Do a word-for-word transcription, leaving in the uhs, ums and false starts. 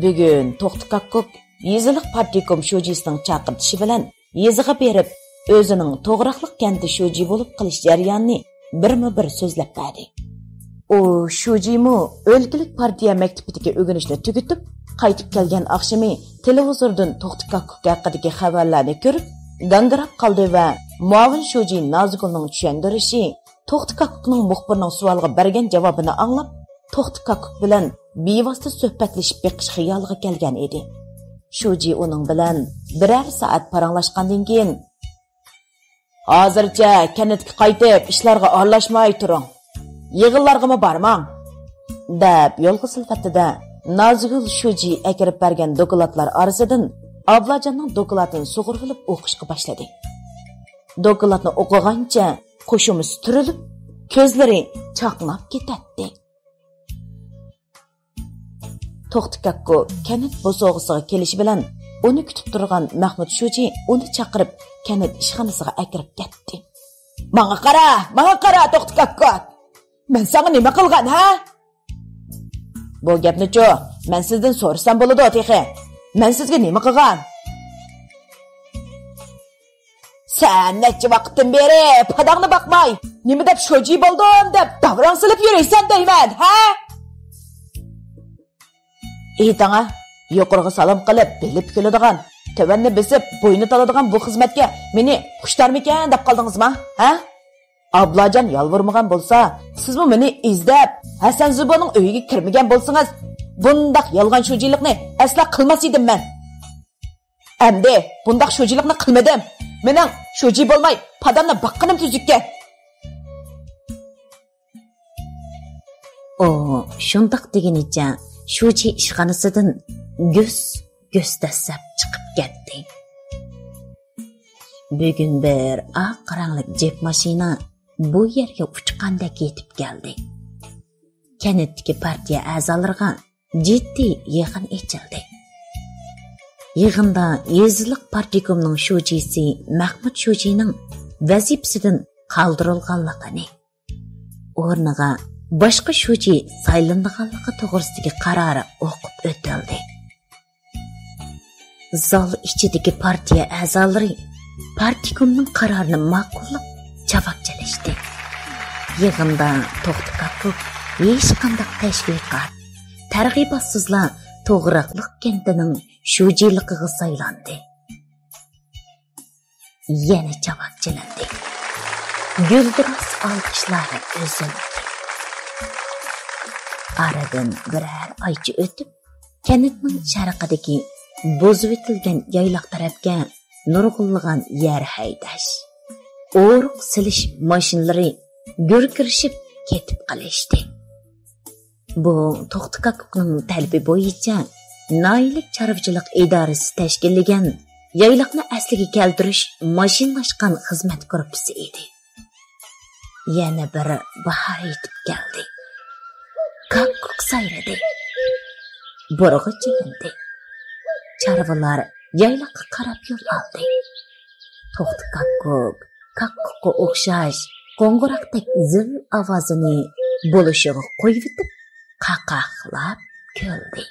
بۈگۈن توختى كاككۇك يېزىلىق پارتكوم شۇجىسىنىڭ چاقىرتىشى بىلەن يېزىغا بېرىپ، ئۆزىنىڭ توغراقلىق كەنتى شۇجى بولۇپ قېلىش جەريانىنى بىرمۇ بىر سۆزلەپ بەردى. ئۇ شۇجىمۇ ئۆلكىلىك پارتىيە مەكتىپىدىكى ئۆگىنىشنى تۈگىتىپ، قايتىپ كەلگەن ئاخشىمى تېلېۋىزوردىن توختى كاككۇك ھەققىدىكى خەۋەرلەرنى كۆرۈپ، گاڭگىراپ قالدى ۋە مۇئاۋىن شۇجى نازىگۈلنىڭ چۈشەندۈرۈشى، توختى كاككۇكنىڭ مۇخبىرنىڭ سوئالىغا بەرگەن جاۋابىنى ئاڭلاپ، توختى كاككۇك بىلەن بىۋاسىتە سۆھبەتلىشىپ بېقىش خىيالىغا كەلگەن ئىدى. شۇجى ئۇنىڭ بىلەن بىرەر سائەت پاراڭلاشقاندىن كېيىن، «ھازىرچە كەنتكە قايتىپ، ئىشلارغا ئارىلاشماي تۇرۇڭ. يىغىنلارغىمۇ بارماڭ.» دەپ يولغا سېلىۋەتتى-دە، نازىگۈل شۇجى ئەكىرىپ بەرگەن دوكلاتلار ئارىسىدىن ئابلاجاننىڭ دوكلاتىنى سۇغۇرۇۋېلىپ ئوقۇشقا باشلىدى. دوكلاتنى ئوقۇغانچە قوشۇمىسى تۈرۈلۈپ، كۆزلىرى چاقناپ كېتەتتى. توختى كاككۇ كەنت بوسۇغىسىغا كېلىشى بىلەن، ئۇنى كۈتۈپ تۇرغان مەخمۇت شۇجى ئۇنى چاقىرىپ، كەنت ئىشخانىسىغا ئەكىرىپ كەتتى. «ماڭا قارا، ماڭا قارا، توختى كاككۇك! مەن ساڭا نېمە قىلغان، ھە؟» «بۇ گەپنىچۇ مەن سىزدىن سورىسام بولىدۇ تېخى. مەن سىزگە نېمە قىلغان؟» «سەن نەچچە ۋاقىتتىن بېرى پاداڭنى باقماي، نېمە دەپ شۇجى بولدۇم دەپ داۋراڭ سېلىپ يۈرىسەن دەيمەن، ھە؟» «ئېيتىڭا، يۇقىرىغا سالام قىلىپ بېلى پۈكۈلىدىغان، تۆۋەننى بېسىپ بوينى تالىدىغان بۇ خىزمەتكە مېنى خۇشتارمىكەن دەپ قالدىڭىزما، ھە؟ ئابلاجان يالۋۇرمىغان بولسا، سىزمۇ مېنى ئىزدەپ ھەسەن زىبۇنىڭ ئۆيىگە كىرمىگەن بولسىڭىز، بۇنداق يالغان شۇجىلىقنى ئەسلا قىلماس ئىدىم مەن. ئەمدى بۇنداق شۇجىلىقنى قىلمىدىم. مېنىڭ شۇجى بولماي پادامنى باققىنىم تۈزۈككەن.» ئۇ شۇنداق دېگىنىچە شۇجى ئىشخانىسىدىن گۈس گۈس دەسسەپ چىقىپ كەتتى. بۈگۈن بىر ئاق رەڭلىك جىپ ماشىنا بۇ يەرگە ئۇچقاندەك يېتىپ كەلدى. كەنتتىكى پارتىيە ئەزالىرىغا جىددىي يىغىن ئېچىلدى. يىغىندا يېزىلىق پارتكومنىڭ شۇجىسى مەخمۇت شۇجىنىڭ ۋەزىپىسىدىن قالدۇرۇلغانلىقىنى، ئورنىغا باشقا شۇجى سايلىنىدىغانلىقى توغرىسىدىكى قارار ئوقۇپ ئۆتۈلدى. زال ئىچىدىكى پارتىيە ئەزالىرى پارتكومنىڭ قارارىنى ماقۇللاپ جاۋاب چېلىشتى. يىغىندا توختى كاككۇك ھېچقانداق تەشۋىقات، تەرغىباتسىزلا توغراقلىق كەنتىنىڭ شۇجىلىقىغا سايلاندى. يەنە جاۋاب چېلىندى. گۈلدۈراس ئالقىشلار ئۈزۈلدى. ئارىدىن بىرەر ئايچە ئۆتۈپ، كەنتنىڭ شەرقىدىكى بۇزۇۋېتىلگەن يايلاق تەرەپكە نۇرغۇنلىغان يەر ھەيدەش، ئورۇق سېلىش ماشىنىلىرى گۈركىرىشىپ كېتىپ قېلىشتى. بۇ توختى كاككۇكنىڭ تەلىپى بويىچە ناھىيەلىك چارۋىچىلىق ئىدارىسى تەشكىللىگەن يايلاقنى ئەسلىگە كەلتۈرۈش ماشىنىلاشقان خىزمەت گۇرۇپپىسى ئىدى. يەنە بىر باھار يېتىپ كەلدى. كاككۇك سايرىدى. بۇرغا چېلىندى. چارۋىلار يايلاققا قاراپ يول ئالدى. توختى كاككۇك، كاككۇكقا ئوخشاش قوڭغۇراقتەك زىل ئاۋازىنى بولۇشىغا قويۇۋېتىپ، قاقاقلاپ كۈلدى.